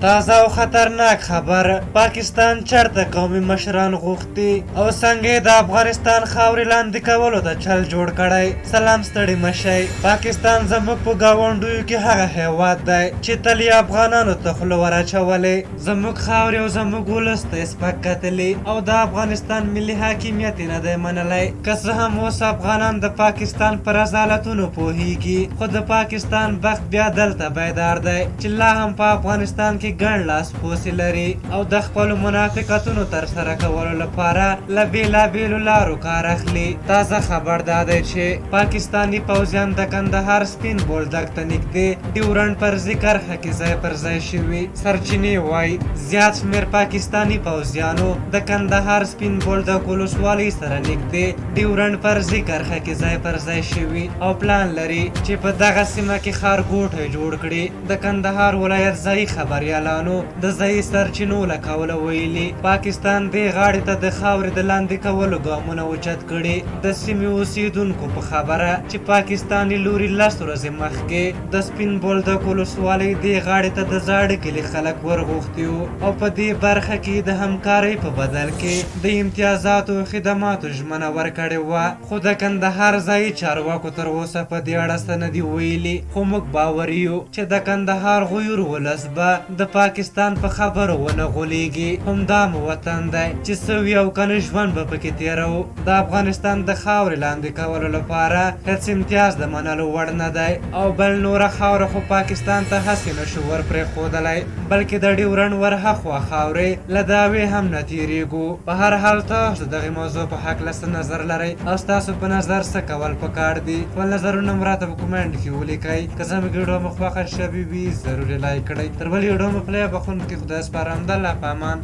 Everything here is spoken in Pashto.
تازه او خطرناک خبر، پاکستان چرته قومي مشران غوښتي او څنګه یې د افغانستان خاورې لاندې کولو ته چل جوړ کړی؟ سلام، ستړي مه شئ. پاکستان زموږ په ګاونډیو کې هغه هیواد دی چې تل یې افغانانو ته خوله وراچولې، زموږ خاورې او زموږ ولس ته یې سپک کتلي او د افغانستان ملي حاکمیت یې نه دی منلی. که څه هم اوس افغانان د پاکستان په رذالتونو پوهیږي، خو د پاکستان بخت بیا دلته بیدار دی چې لا هم په افغانستان کې ګڼ لاسپوڅي لري او د خپلو منافقتونو ترسره کولو لپاره له بېلابېلو لارو کار اخلي. تازه خبر دا دی چې پاکستاني پوځیان د کندهار سپین بولدک ته نږدې ډیورنډ فرضي کرښه کې ځای پر ځای شوي. سرچینې وايي، زیات شمېر پاکستاني پوځیانو د کندهار سپین بولدک ولسوالۍ سره نږدې ډیورنډ فرضي کرښه کې ځای پر ځای شوي او پلان لري چې په دغه سیمه کې ښارګوټی جوړ کړي. د کندهار ولایت ځايي خبریالانو د ځايي سرچینو له قوله ویلي، پاکستان دې غاړې ته د خاورې د لاندې کولو ګامونه اوچت کړي. د سیمې اوسېدونکو په خبره چې پاکستاني لوري 10 ورځې مخکې د سپین بولدک ولسوالۍ دې غاړې ته د زاړه کلي خلک ورغوښتي وو او په دې برخه کې د همکارۍ په بدل کې د امتیازاتو او خدماتو ژمنه ورکړې وه. خو د کندهار ځايي چارواکو تر اوسه په دې اړه څه نه دي ویلي، خو موږ باوري یو چې د کندهار غیور ولس به د پاکستان په خبرو ونه غولېږي. همدا مو وطن دی چې څه وي او که نه ژوند به پکې تېروو. د افغانستان د خاورې لاندې کولو لپاره هېڅ امتیاز د منلو وړ نه دی او بل نوره خاوره خو پاکستان ته هسې نه شو ورپرېښودلی، بلکې د ډیورنډ ورهاخوا خاورې له دعوې هم نه تېرېږو. په هر حال تاسو د دغې موضوع په هکله څه نظر لرئ او ستاسو په نظر څه کول پکار دي؟ خپل نظرونه مو راته په کومنټ کې ولیکئ. که زموږ ویډیو مو خوښه شوې وي، ضرور یې لایک کړئ. تر بلې ویډیو مو پلی بخښونکي خدای سپارم، د الله په امان.